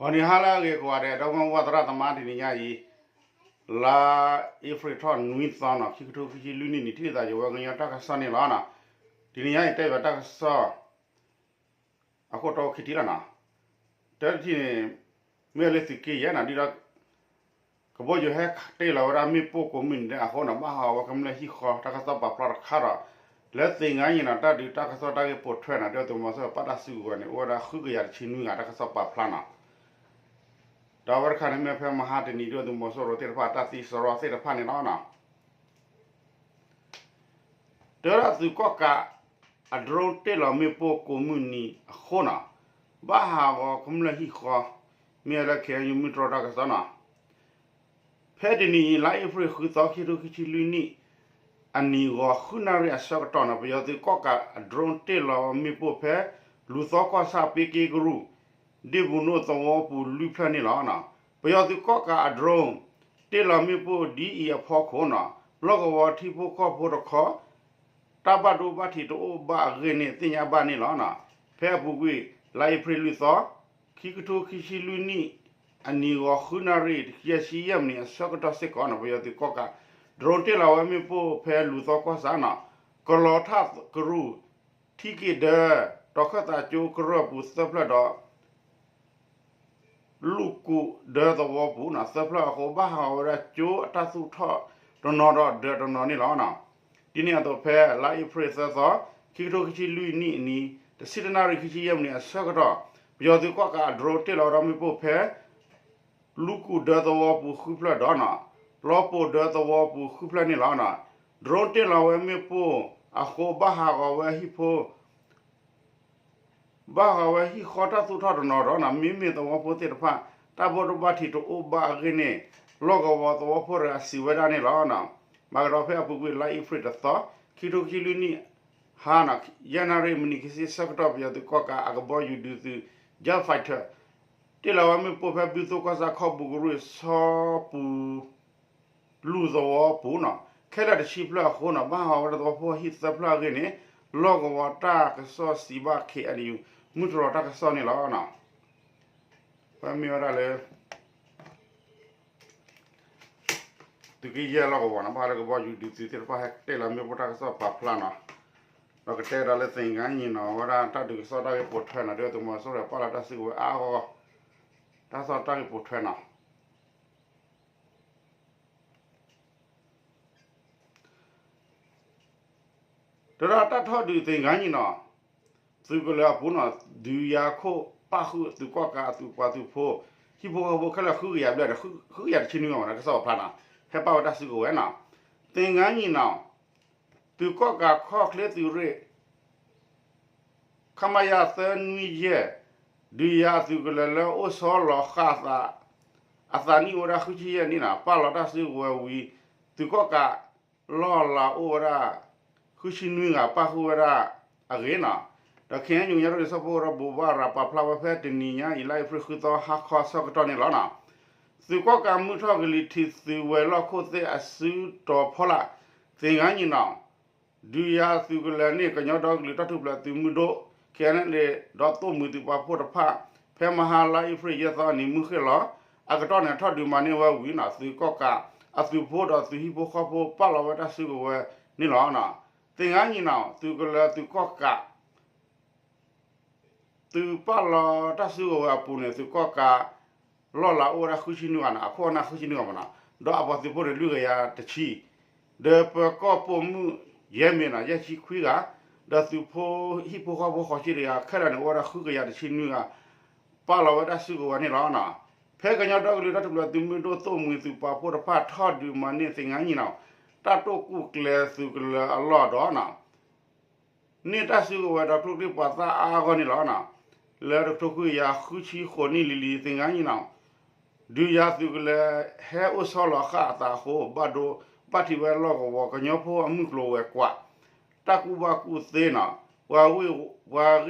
ဂီၤနံၤဟါလၢအဂ့ၤကိးဂၤဒဲး ဒီပုၢ်ဝဲၢ်သရၣ်သမါ တနံၤညါအံၤ လါအ့ဖြ့ၣ်ထီၣ်နွံသီနီၤ ခံကထိခံဆံလွံၢ်နံၣ်န့ၣ် ထံၣ်သးယဝဲကညီတၢ်ကစီၣ်န့ၣ်လီၤ. တနံၤညါအံၤတဲဘၣ်တၢ်ကစီၣ် အခိၣ်တီခံထံၣ်လီၤနီၤ. တၢတထံၣ်န့ၣ် မ့ၢ်လၢသုးက့ယဲၢ်နီၤ ဒ်ဒီး ကဘီယူၤဟဲတ့ၢ်လီၤဝဲဒၣ်မ့ၣ်ပိၢ်ကိးမုၢ်နံၤဒဲးအဃိနီၤ ဘၣ်ဟးဂီၤဝဲကမျၢၢ်ဟံၣ်ဃီတၢ်ကစီၣ်ပာ်ဖျါတခါဒီး လၢသ့ၣ်ညါအံၤနီၤ တၢ်ဒုးတၢ်ကစီၣ်တၢ်ဂ့ၢ်ပိာ်ထွဲနီၤ ဒုၣ်ဒါသုးမီၤစိရိၤပာ်တၢ်စုကဝဲၤန့ၣ် အိၣ်ဝဲဒၣ်ဃုကယၤတဆံနွံဂၤတၢ်ကစီၣ်ပာ်ဖျါနီၤ. ဒီးအဝဲတခါန့ၣ်မ့ၢ်ဖဲမဟါတနံၤ ဒုၣ်ဒါသုးမီၤစိရိၤသ့ၣ်တဖၣ်တၢ်သံစရီသ့ၣ်တဖၣ်န့ၣ်လီၤ. တၢ်ဒုးသုးကီၣ်ကး အ drone တ့ၢ်လီၤမ့ၣ်ပိၢ်ကိးမုၢ်နံၤအဃိနီၤ ဘၣ်ဟးဂီၤကမျၢၢ်ဟံၣ်ဃီ မ့ၢ်ဝဲလၢ ခ့ၣ်အဲၣ်ယူၣ် မုၢ်တြီၢ်တၢ်ကစီၣ်နီၤ. ဖဲတနံၤအံၤ လါအ့ဖြ့ၣ်ဃုသီ ခံကထိခံဆံလွံၢ်နံၣ် အနံၤဂီၤဃုနၣ်ရံၣ်အဆၢကတီၢ်နီၤ ပယီၤသုးကီၣ်ကးအ drone တ့ၢ်လီၤမ့ၣ်ပိၢ်ဖဲ လူၤသီကီၢ်ဆၣ် ပ့က့ကရူၢ် ဒ့ၣ်ဘူးနိၣ်သဝီပူၤလွံၢ်ဖျၢၣ်န့ၣ်လီၤ. ပယီၤသုးကီၣ်ကးအ drone တ့ၢ်လီၤမ့ၣ်ပိၢ်ဒ်အံၤအဖီခိၣ်နီၤ လီၢ်ကဝီၤထံဖိကီၢ်ဖိတခီ တၢ်ဘၣ်ဒိဘၣ်ထံးတအိၣ်ဘၣ်အဂ့ၢ်န့ၣ် သ့ၣ်ညါဘၣ်န့ၣ်လီၤ. ဖဲအပူၤကွံာ် လါအ့ဖြ့ၣ်လွံၢ်သီ ခံကထိခံဆံလွံၢ်နံၣ် အနံၤဂီၤဃုနၣ်ရံၣ် ယဲၢ်ဆံယဲၢ်မံးနံးအဆၢကတီၢ်စ့ၢ်ကီးနီၤ ပယီၤသုးကီၣ်ကး drone တ့ၢ်လီၤဝဲမ့ၣ်ပိၢ်ဖဲလူၤသီကီၢ်ဆၣ်နီၤ ကလီၤထၣ်ကရူၢ် ထံက့ၤဒၢ တီၤခၢၣ်သးကၠိကရၢၢ်ပူၤသၢဖျၢၣ်ဒီး လူၣ်ကူၣ်ဒၢသဝီပူၤနီၤ သၢဖျၢၣ်အဃိ ဘၣ်ဟးဂီၤဝဲဒၣ်ကၠိအတၢ်သူၣ်ထီၣ်တနီၤဒီးဒၢးတနီၤန့ၣ်လီၤ. ဒ်န့ၣ်အသိးဖဲလါအ့ဖြ့ၣ်သၢသီ ခံကထိခံဆံလွံၢ်နံၣ်အနံၤ တဆံတနၣ်ရံၣ်ခံဆံယဲၢ်မံးနံးအဆၢကတီၢ် ပယီၤသုးကီၣ်ကးအ drone တ့ၢ်လီၤဝဲဒၣ်မ့ၣ်ပိၢ်ဖဲ လူၣ်ကူၣ်ဒၢသဝီပူၤဃုဖျၢၣ်ဒီးနီၤ လီၤပိာ်ဒၢသဝီပူၤဃုဖျၢၣ်န့ၣ်လီၤ. drone တ့ၢ်လီၤဝဲမ့ၣ်ပိၢ်အဃိ ဘၣ်ဟးဂီၤဝဲဟံၣ်ဖိ ဘၣ်ဟးဂီၤဝဲဟံၣ်ဃီတၢ်သူၣ်ထီၣ်တနီၤဒီးနီၤ မ့မ့ၢ်သဝီဖိသ့ၣ်တဖၣ် တၢ်ဘၣ်ဒိဘၣ်ထံးတအိၣ်ဘၣ်အဂ့ၢ်န့ၣ် လီၢ်ကဝီၤသဝီဖိတဂၤစံးဝဲဒၣ်န့ၣ်လီၤ. မၤကဒီးဖဲအပူၤကွံာ်လါအ့ဖြ့ၣ်တသီ ခံကထိခံဆံလွံၢ်နံၣ် ဟါနီၤ ယဲၢ်နၣ်ရံၣ်မံးနံးခံဆံအဆၢကတီၢ် ပယီၤသုးကီၣ်ကးအကဘီယူၤဒုးသုး Jet Fighter တ့ၢ်လီၤဝဲမ့ၣ်ပိၢ်ဖဲဘုသိကီၢ်ဆၣ် ခီၣ်ပူၤကရူၢ် ဆီပူၤ လူၢ်သဝီပူၤနီၤ ခဲလၢာ်တဆံဖျၢၣ်အဃိနီၤ ဘၣ်ဟးဂီၤဝဲဒၣ်သဝီဖိဟံၣ်သၢဖျၢၣ်အဂ့ၢ်န့ၣ် လီၢ်ကဝီၤတၢ်ကစီၣ်စံးဘၣ် ခ့ၣ်အဲၣ်ယူၣ် မုၢ်တြီၢ်တၢ်ကစီၣ်န့ၣ်လီၤ. ပမ့ၢ်ဝဲဒၣ်လၢ သုးက့ယဲၢ်လီၢ်ကဝီၤနီၤ ဘၣ်ဃးလၢကဘီယူၤဒုးသုးသ့ၣ်တဖၣ်ဟဲတ့ၢ်လီၤမ့ၣ်ပိၢ်တၢ်ကစီၣ်ပာ်ဖျါနီၤ ဒီးကတဲဒၣ်လၢသ့ၣ်ညါအံၤနီၤ ဝဲဒၣ်တၢ်ဒုးကစီၣ်တၢ်ဂ့ၢ်ပိာ်ထွဲနီၤ ဒုၣ်ဒါသုးမီၤစိရိၤပာ်လီၤတၢ်စုကဝဲၤအါဂီၢ် တၢ်ကစီၣ်တၢ်ဂ့ၢ်ပိာ်ထွဲနီၤ တဒၣ်တၢ်ထီၣ်ဒုးသ့ၣ်ညါအံၤနီၤ သုးကလၢၤအပူၤနီၤ ဒုးယၤခိၣ်ပၣ်ဃုာ်သုးကီၣ်ကးအသုးပှၤသုးဖိ ဟံၣ်ဖိဃီဖိခဲလၢာ်ဃုကယၤဘျဲၣ်ဒီး ဃုကယၤတဆံနွံဂၤမးနီၤ တၢ်ကစီၣ်ပာ်ဖျါနီၤ ဟဲပာ်ဝဲတၢ်စုကဝဲၤနီၤ သ့ၣ်ညါအံၤနီၤ သုးကီၣ်ကးခီၣ်ချ့သုးရ့ၣ် ခမရ သၢနွံယဲၢ် ဒုးယၤအသုးကလၢၤလၢအိၣ်ဆီလီၤဃာ်အသး အသးနံၣ်အိၣ်ဝဲဒၣ်ဃုဆံယဲၢ်နံၣ်နီၤ ပာ်လီၤတၢ်စုကဝဲၤဝံၤ သုးကီၣ်ကးလီၢ်လၤအိၣ်ဝဲဒၣ် ဃုဆံနွံဂၤပၣ်ဃုာ်ဝဲဒၣ်အဂ့ၢ်နီၤ ဒီး ခ့ၣ်အဲၣ်ယူၣ် ကညီဒီကလုာ်စၢဖှိၣ်ကရၢ ဘိးဘၣ်ရၤပာ်ဖျါဝဲဖဲတနံၤညါအံၤ လါအ့ဖြ့ၣ်ဃုသီ ဟါခီအဆၢကတီၢ်န့ၣ်လီၤနီၤ သုးကီၣ်ကးမုၢ်ထီၣ်ကလံၤထံးသုးဝဲၤလီၢ်ခိၣ်သ့ၣ်အစုတီၤဖီလာ် သ့ၣ်ညါအံၤနီၤ ဒုးယၤသုးကလၢၤန့ၣ် ကညီဒီကလုာ်တၢ်ထူၣ်ဖျဲးသုးမုၢ်ဒိၣ် ခ့ၣ်အဲၣ်ယူၣ် ဒီးသိၣ်မှံၤသုးပာ်ဖှိၣ်တဖၣ် ဖဲမဟါလါအ့ဖြ့ၣ်ယဲၢ်သီအနံၤ မုၢ်ဃ့ၢ်လီၤ အကတီၢ်န့ၣ် ထီၣ်ဒုးမၤန့ၢ်ဝဲဝံၤနီၤ သုးကီၣ်ကးအသုးဖိဒီးသုးဟံၣ်ဖိဃီဖိပာ်လီၤဝဲတၢ်စုကဝဲၤန့ၣ်လီၤ. သ့ၣ်ညါအံၤနီၤ သုးကလၢၤသုးကီၣ်ကး သုးပာ်လီၤတၢ်စုကဝဲၤအပူၤန့ၣ် သုးကီၣ်ကး လီၢ်လၤအိၣ်ဝဲဒၣ်ဃုဆံနွံဂၤနီၤ အခိၣ်အနၢ်ဃုဆံနွံဂၤမးနီၤ ဒီးအပှၤသုးဖိန့ၣ် လွံၢ်ကယၤတဆံ ဒီးပၢၤကီၢ်ပိာ်မုၣ်ယဲၢ်မံၤနီၤ ယဲၢ်ဆံခွံဂၤ ဒီးသုးဖိဟံၣ်ဖိဃီဖိဃိးဆံတဂၤ ခဲလၢာ်န့ၣ် အိၣ်ဝဲဒၣ်ဃုကယၤတဆံနွံဂၤ ပာ်လီၤဝဲတၢ်စုကဝဲၤန့ၣ်လီၤ. ဖဲကညီဒီကလုာ်တၢ်ထူၣ်ဖျဲးသုးမုၢ်ဒိၣ်သိၣ်မှံၤသုးပာ်ဖှိၣ်တဖၣ်ထီၣ်ဒုးမၤန့ၢ်သ့ၣ်ညါအံၤနီၤ တၢ်တိာ်ကူၣ်ကျဲၤသုးကလၢၤအလီၢ်ဒီးနီၤ န့ၢ်တၢ်စုကဝဲၤဒီးကျိချံမျိာ်သၣ်အါအါဂီၢ်န့ၣ်လီၤ. လၢတကထိခွံကယၤဃုဆံဃိးနံၣ်လံၤလံၤသ့ၣ်ညါအံၤနီၤ ဒုးယၤသုးကလၢၤဟဲအိၣ်ဆီလီၤဃာ်အသးအဃိ ဘၣ်ဒိဘၣ်ထံးဝဲလီၢ်ကဝီၤ ကညီဖိအမုၢ်ကျိၤဝဲၤကွာ် တၢ်ကူၣ်ဘၣ်ကူၣ်သ့နီၤ ပှၤဂ့ၢ်ဝီ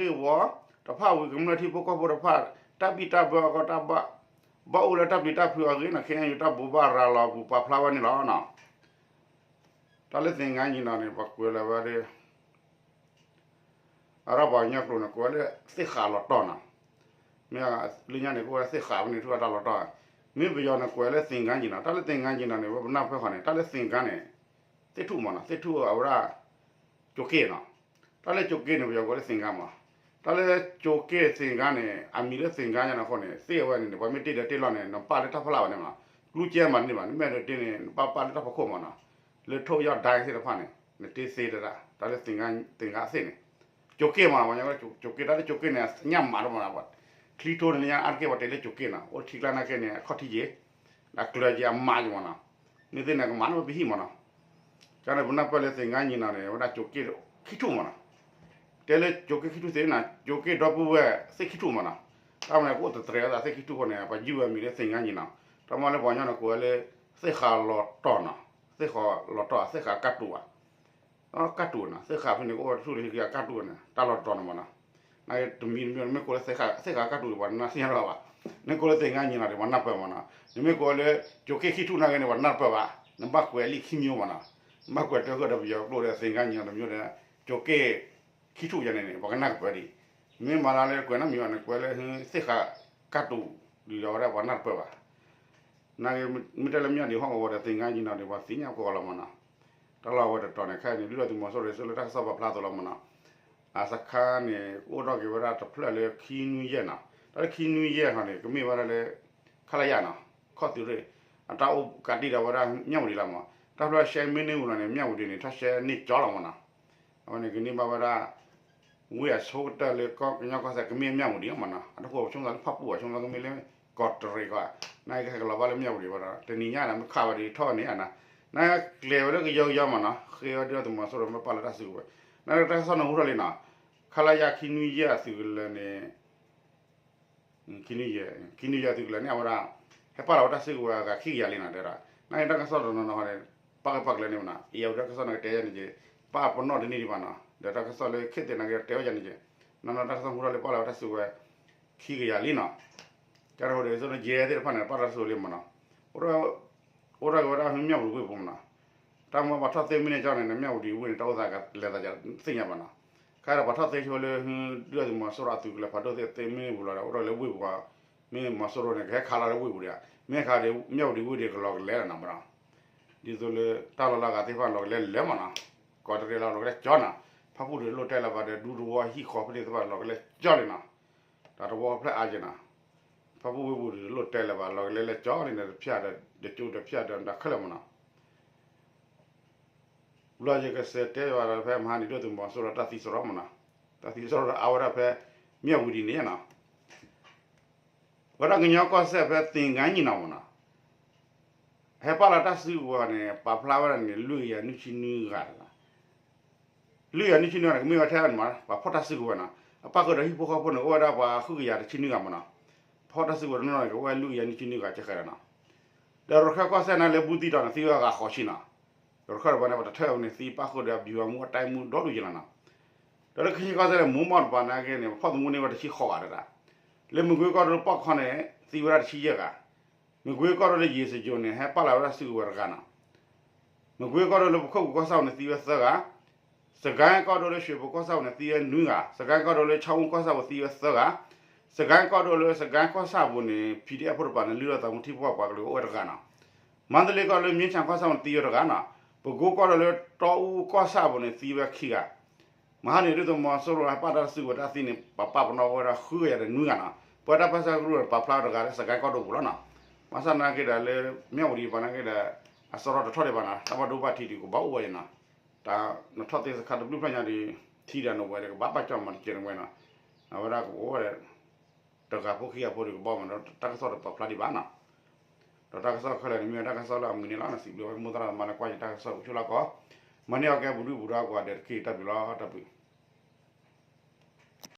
တဖၣ်ဝံၤ ကမျၢၢ်ထံဖိကီၢ်ဖိတဖၣ် တၢ်ဘံၣ်တၢ်ဘၢအဂီၢ် တၢ်ဘၣ်အိၣ်လၢတၢ်ပျံၤတၢ်ဖုးအဂ့ၢ်နီၤ ခ့ၣ်အဲၣ်ယူၣ် တၢ်ဘိးဘၣ်ရၤလီၤအပူၤပာ်ဖျါဝဲန့ၣ်လီၤ. တၢ်လၢသ့ၣ်ညါအံၤနီၤန့ၣ် ပှၤကွဲးလၢၤဝဲဒၣ် အရၣ်ပှၤကညီကျိာ်န့ၣ် ကွဲးလၢသ့ၣ်ဃးလီၤတီၢ်နီၤ. မ့ၢ်လၢညါန့ၣ် ကအိၣ်ဝဲဒၣ်သ့ၣ်ဃးဖဲန့ၣ် ထူၣ်ဝဲတၢ်လီၤတီၢ်, မ့ၢ်ပယီၤန့ၣ် ကွဲးလၢသင်္ဃန်းညီနောင်, တၢ်လၢသင်္ဃန်းညီနောင်န့ၣ် ဝဲပနၢ်ပၢၢ်ဃီန့ၣ် တၢ်လၢသင်္ဃန်းန့ၣ် သ့ၣ်ထူၣ်မးနီၤ, သ့ၣ်ထူၣ်အဝဲဒၣ် ကၠိၤက့ၣ်နီၤ, တၢ်လၢကၠိၤက့ၣ်န့ၣ် ပယီၤကိးလၢသင်္ဃန်းမး, တၢ်လၢကၠိၤက့ၣ်သင်္ဃန်းန့ၣ် အမံၤလၢသင်္ဃန်းညီနောင်အဃိန့ၣ် သ့ၣ်အဝဲန့ၣ်န့ၣ် ပှၤမ့ၢ်တ့ၢ်ဒီးတ့ၢ်လီၢ်န့ၣ် နပာ်လၢတၢ်ဖီလာ်ဘၣ်န့ၣ်မးနီၤ, ကျူကဲမးန့ၣ်ဘၣ်, နမ့ၢ်အဲၣ်ဒိးတ့ၢ်န့ၣ် နပာ်ပာ်လၢတၢ်ဖီခိၣ်မးနီၤ, လၢထိၣ်ယီၢ်ဒၢသ့ၣ်တဖၣ်န့ၣ် နတ့ၢ်သ့တဒၣ်, တၢ်လၢသင်္ဃန်းသ့ၣ်န့ၣ် ကၠိၤက့ၣ်မးနီၤ, ပှၤကညီကၠိၤက့ၣ်, တၢ်လၢကၠိၤက့ၣ်န့ၣ် ညၣ်မးတမးနီၤ, ချံထိန့ၣ်လၢညါအါတက့ၢ်ပှၤတဲလၢကၠိၤက့ၣ်နီၤ, အိၣ်ထံကျါနာ်က့န့ၣ် အခီၣ်ထံးယ့ၤ, အကျၢၤယ့ၤအမးယ့ၤမးနီၤ, မ့ၢ်သ့ၣ်န့ၣ်ကမၤန့ၢ်ဝဲပဟံၣ်မးနီၤ, ကန့ၣ်ပနၢ်ပၢၢ်လၢသင်္ဃန်းညီနောင်န့ၣ် ဝဲဒၣ်ကၠိၤက့ၣ်ခံထူၣ်မးနီၤ, တဲလၢကၠိၤက့ၣ်ခံထူၣ်သ့ၣ်နီၤ, ကၠိၤက့ၣ်ဒီပုၢ်ဝဲၢ်သ့ၣ်ခံထူၣ်မးနီၤ, တၢ်မၤန့ၣ်ကအိၣ်တတြဲၤဝဲဒၣ်သ့ၣ်ခံထူၣ်အဃိန့ၣ် ပှၤယုၢ်ဝဲမံၤလၢသင်္ဃန်းညီနောင်, တၢ်မၤလၢပှၤကညီန့ၣ် ကိးဝဲလၢ သ့ၣ်ဃးလီၤတီၢ်နီၤ, သ့ၣ်ဃးလီၤတီၢ် သ့ၣ်ဃးကၢ်တူာ်ဘၣ် ကၢ်တူာ်နီၤ, သ့ၣ်ဃးဖဲန့ၣ် ကအိၣ်ဝဲတထူၣ်လၢဟံၣ်ကယၤကၢ်တူာ်န့ၣ် တၢ်လီၢ်တတီၤန့ၣ်မးနီၤ, နတမံၤတမံၤ နမ့ၢ်ကိးလၢ သ့ၣ်ဃးကၢ်တူာ်န့ၣ် ပှၤနၢ်သ့ၣ်ညါလီၤဘၣ်, နကိးလၢသင်္ဃန်းညီနောင်န့ၣ် ပှၤနၢ်ပၢၢ်မးနီၤ, နမ့ၢ်ကိးလၢ ကၠိၤက့ၣ်ခံထူၣ်နာ်က့န့ၣ် ပှၤနၢ်ပၢၢ်ဘၣ်, နဘၣ်ကွဲးလံာ်ခံမံၤမးနီၤ, နဘၣ်ကွဲးတၢ်ဂၢၢ်ဒီးပယီၤကျိာ်ဒီး သင်္ဃန်းညီနောင်တမံၤဒီး ကၠိၤက့ၣ်ခံထူၣ်ယၤန့ၣ်န့ၣ် ပှၤကနၢ်ကပၢၤဒံး, မ့ၢ်မၤလၢလၢကွဲးနီတမံၤဘၣ်န့ၣ် ကွဲးလၢသ့ၣ်ဃးကၢ်တူာ် ဒ်ဒီးဝဲဒၣ်ပှၤနၢ်တပၢၢ်ဘၣ် နာ်က့ မ့ၢ်တဲလၢမၠၣ်ဒံးဟီၣ်ကဝီၤဒီးသင်္ဃန်းညီနောင်န့ၣ် ပှၤသ့ၣ်ညါကိးဂၤလီၤမးနီၤ, တၢ်လီၢ်ဝဲတတီၤန့ၣ် ခဲအံၤန့ၣ် ဒုၣ်ဒါသုးမီၤစိရိၤ ဆူလၢတၢ်ကစီၣ်ပာ်ဖျါအသိးလီၤမးနီၤ, အစခါန့ၣ် အိၣ်ထီၣ်က့ၤဝဲဒၣ်တဖျၢၣ်လၢခံနွံယဲၢ်နီၤ, တၢ်လၢခံနွံယဲၢ်ခီန့ၣ် ကမ့ၢ်ဝဲဒၣ်လၢ ခလရနီၤ, ခီၣ်သုးရ့ၣ် အတၢ်အိၣ်ကးတံၢ်ဒီးဝဲဒၣ်မၠၣ်ဝတံၤလီၤမး, တၢ်ဖျၢၣ်ရှဲမ့ၢ်န့ၢ်ဝံၤလီၤန့ၣ် မၠၣ်ဝတံၤန့ၣ် ထီၣ်ရှဲန့ၢ်ကၠီလီၤမးနီၤ, အဝဲန့ၣ်ကန့ၢ်ဘၣ်ဝဲဒၣ် ဝ့ၢ်အဆိကတၢၢ်လၢကညီကီၢ်စဲၣ် ကမ့ၢ်မၠၣ်ဝတံၤမးနီၤ, အတဃိးဆိကမိၣ်သးလၢဖၣ်ပူၣ်ဘၣ် ဆိကမိၣ်သးကမ့ၢ်လၢကီးတရံးကီး, နာ်က့ဟဲကလီၤဘၣ်လၢမၠၣ်ဝတံၤဘၣ်ဒီး တနံၤညါန့ၣ် မ့ၢ်ခးဝဲဒၣ်ထီၣ်န့ၣ်ဧါနီၤ, နာ်က့ကျဲၤဝဲလၢကယီကယီမးနီၤ, ဃ့ဝဲဒၣ်သုးမီၤစိရိၤမ့ၢ်ပာ်လီၤတၢ်စုကဝဲၤ, နာ်က့တၢ်ကစီၣ်န့ၣ်ဟူထီၣ်လံနီၤ, ခလရ ခံနွံယဲၢ်အသုးကလၢၤန့ၣ် ခံနွံယဲၢ် ခံနွံယဲၢ်သုးကလၢၤန့ၣ် အဝဲဒၣ် ဟဲပာ်လီၤဝဲတၢ်စုကဝဲၤအဂၤခံကယၤလံနီၤ, တဲဒၣ် နာ်က့တၢ်ကစီၣ်တနီၤနီၤန့ၣ် ပာ်ကပာ်ကလၢၤန့ၣ်မးနီၤ, အံၤအဝဲတၢ်ကစီၣ်န့ၣ်ကတဲယၤန့ၣ်က့ၤ ပာ်ပနီၣ်တန့ၢ်ဒံးဘၣ်နီၤ, ဒီးတၢ်ကစီၣ်လၢခဲသ့ၣ်နာ်က့တဲဝဲယၤန့ၣ်က့ၤ နီၢ်နီၢ်တၢ်ကစီၣ်ဟူထီၣ်လံပာ်လီၤဝဲတၢ်စုကဝဲၤ ခံကယၤလံနီၤ, ကဲထီၣ်ဒီး ယဲသ့ၣ်တဖၣ်န့ၣ် ပာ်တၢ်စုကဝဲၤလံမးနီၤ, အိၣ်ထီၣ်က့ၤဝဲဒၣ်မၠၣ်ဝတံၤဝ့ၢ်ပူၤမးနီၤ, တၢ်မ့ၢ်ပှၤထီၣ်သ့မ့ၢ်န့ၣ်ကၠီန့ၣ် မၠၣ်ဝတံၤဝ့ၢ်န့ၣ် တၢ်အိၣ်သးလဲၤသးသ့ၣ်ညါဘၣ်နီၤ, ခါဒီးပှၤထီၣ်သ့ဆိလၢ ဒုၣ်ဒါသုးမီၤစိရိၤအသုးကလၢၤဖးဒိၣ်သ့ၣ်မ့ၢ်န့ၢ်ပူၤလီၤဒီး အိၣ်ထီၣ်လၢဝ့ၢ်ပူၤ မ့ၢ်မီၤစိရိၤန့ၣ် ကဟဲခးလီၤလၢဝ့ၢ်ပူၤဒီး မ့ၢ်ခးဒီးမၠၣ်ဝတံၤဝ့ၢ်ဒီးကလီၤကလဲလီၤနီၤမးနီၤ, ဒ်သိးလၢတၢ်လီၢ်လၢအဂၤသ့ၣ်တဖၣ်လီၤကလဲလဲၤမးနီၤ, ကိးတရံးလီၤလီၤကလဲကၠီနီၤ, ဖၣ်ပူၣ်ဒုးလိၣ်တဲလၢၤဘၣ်ဒီး ဒူသဝီဟံၣ်ဃီဖဲန့ၣ်သ့ၣ်တဖၣ်လီၤကလဲကၠီလံနီၤ, တၢ်သဝီဖျၢၣ်အါက့နီၤ, ဖၣ်ပူၣ်ဝ့ၢ်ပူၤဒုးလိၣ်တဲလၢၤဘၣ် လီၤကလဲလဲၤကၠီလံန့ၣ် တဖၠၣ်ဒီး တကၠိတဖၠၣ်ဒီးတၢ်ခဲလၢာ်မးနီၤ ဘျီယကစံးတဲဘၣ်ဒီးဖဲမဟါန့ၣ် ဒုၣ်ဒါသုးမီၤစိရိၤတၢ်သံစရီမးနီၤ, တၢ်သံစရီဒီးအါဝဲဒၣ်ဖဲ မၠၣ်ဝတံၤန့ၣ်နီၤ, ဝဲဒၣ်ကညီကီၢ်စဲၣ်ဖဲသင်္ဃန်းညီနောင်မးနီၤ, ဟဲပာ်လီၤတၢ်စုကဝဲၤန့ၣ် ပာ်ဖျါဝဲဒၣ်န့ၣ် လွံၢ်ကယၤနွံဆံနွံဂၤတဂၤ လွံၢ်ကယၤနွံဆံနွံဂၤန့ၣ် ကမ့ၢ်ဝဲထဲန့ၣ်မး ပှၤဖီၣ်တၢ်စုကဝဲၤနီၤ, အပၣ်ဃုာ်ဒီးဟံၣ်ဖိဃီဖိန့ၣ် အိၣ်ဝဲဒၣ်ပှၤဃုကယၤတဆံနွံဂၤမးနီၤ, ဖီၣ်တၢ်စုကဝဲၤတနီၤန့ၣ် ကအိၣ်ဝဲလွံၢ်ကယၤနွံဆံနွံဂၤကဲဃဲဒီးနီၤ, ဒီးရခၢၣ်ကီၢ်စဲၣ်န့ၣ်လၢဘူးသံးတီၤန့ၣ် သံဝဲဂၤဃိးဆံနီၤ, ရခၢၣ်တပၤန့ၣ် ပှၤတထၢၣ်ဝဲန့ၣ် သံပၣ်ဃုာ်ဒီးအဘံၤဝဲမူအတၢ်မူဒီဒူၣ်ယဲလီၤနီၤ, ဒီးလၢကချ့ၣ်ကီၢ်စဲၣ်န့ၣ် မိၢ်မီၢ်တပၤနာ်က့န့ၣ် ပဖီၣ်သမူန့ၢ်ဝဲတဆံဃိးဂၤတဂၤ, လၢမကွ့ကီၢ်ဒိၣ်လၢပီၣ်ခီန့ၣ် သံဝဲဒၣ်တဆံယဲၢ်ဂၤ မကွ့ကီၢ်ဒိၣ်လၢယ့ၤစယိၤန့ၣ် ဟဲပာ်လီၤဝဲဒၣ်စုကဝဲၤတဂၤနီၤ, မကွ့ကီၢ်ဒိၣ်လၢပခိၣ်ပူၤကီၢ်ဆၣ်ပူၤန့ၣ် သံဝဲသၢဂၤ, စကဲကီၢ်ဒိၣ်လၢရွှ့ၣ်ပူၤကီၢ်ဆၣ်ပူၤန့ၣ် သံဝဲနွံဂၤ, စကဲကီၢ်ဒိၣ်လၢခၠီအူကီၢ်ဆၣ်ပူၤသံဝဲသၢဂၤ, စကဲကီၢ်ဒိၣ်လၢစကဲကီၢ်ဆၣ်ပူၤန့ၣ် PDF ဖိတပၤန့ၣ် လုၢ်ထီၣ်သးမူထံဖိကီၢ်ပှၤကလုာ်အိၣ်ဝဲတဂၤနီၤ, မါတလ့ကီၢ်ဒိၣ်လၢမ့ၢ်ဆၣ်ကီၢ်ဆၣ်ပူၤန့ၣ် သံဝဲတဂၤနီၤ, ပကိကီၢ်ဒိၣ်လၢတီအူကီၢ်ဆၣ်ပူၤန့ၣ် သံဝဲခံဂၤ မဟါန့ၣ် ဒုၣ်ဒါသုးမီၤစိရိၤဟဲပာ်တၢ်စုကဝဲၤတၢ်သံန့ၣ် ပပာ်ပနီၣ်ဝဲဒၣ်ဃုကယၤဒီးနွံဂၤနီၤ, ပဝဲတၢ်ပၢဆှၢကရူၢ်န့ၣ် ပာ်ဖျါတဂၤလၢစကဲကီၢ်ဒိၣ်ပူၤလီၤနီၤ, ဘၣ်ဆၣ်နာ်က့ဒီးလၢ မၠၣ်ဝတံၤတပၤနာ်က့ဒီး အစရီတထီၣ်ဒံးဘၣ်နီၤ, တၢ်ဘၣ်ဒိဘၣ်ထံးဒံးကဘၣ်အိၣ်ဝဲနီၤ, တၢ်နထီၣ်သ့စခါတဘျုးဖျၢၣ်ညါဒီး ထံဒီးနဝဲဒီးကဘၣ်ဘၣ်ကၠီၣ်မၤတကဲးနဝဲနီၤ, အဝဲဒၣ်ကအိၣ်ဝဲဒီး တဂၤဖိခံဂၤဖိဒီးကဘၣ်မးဒီး တၢ်ကစီၣ်တပာ်ဖျါဒံးဘၣ်နီၤ ဒီးတၢ်ကစီၣ်ခဲလၢာ်န့ၣ်မ့ၢ်ဝဲတၢ်ကစီၣ်လၢအမုာ်န့ၣ်လီၤ. စံးဘျုးဝဲမိၢ်သရၣ်သမါလၢကွၢ်ယတၢ်ကစီၣ်အိၣ်ဆူၣ်လၢကီၢ်, မၤန့ၢ်အီၣ်ကဲပူၤဒုၣ်ပူၤဒါကွၢ်ဒီးတက့ၢ်. တၢ်ဘျုးလီၤ. တၢ်ဘျုး